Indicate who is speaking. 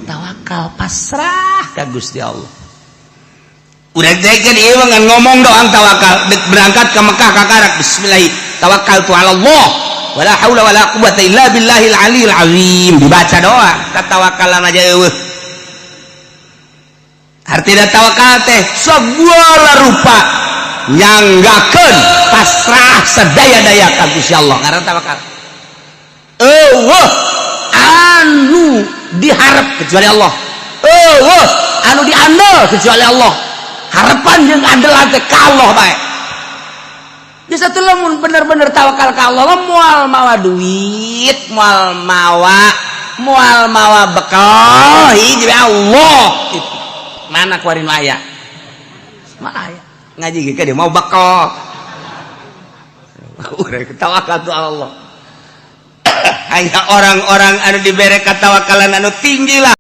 Speaker 1: Tawakal, pasrah ka Gusti Allah. Udah teh ieu mah ngan ngomong doang tawakal. Dek berangkat ke Mekah kakarak bismillah tawakkaltu ala Allah wala haula wala quwata illa billahil aliyil azim, dibaca doa. Katawakalan aja eueuh. Artinya tawakal teh segala rupa nyanggakeun pasrah sedaya-daya ka Gusti Allah ngaran tawakal. Eueuh anu diharap kecuali Allah, eueuh anu diandel kecuali Allah. Harapan jeung andelan teh ka Allah bae. Di satu lamun bener-bener tawakal ka Allah mah moal mawa duit, moal mawa bekal, hiji Allah itu. Mana kuarin aya? Mana aya? Ngaji ge dia mau bekal. Urang tawakal tu Allah. Hanya orang-orang anu dibere katawakalan anu tinggi lah.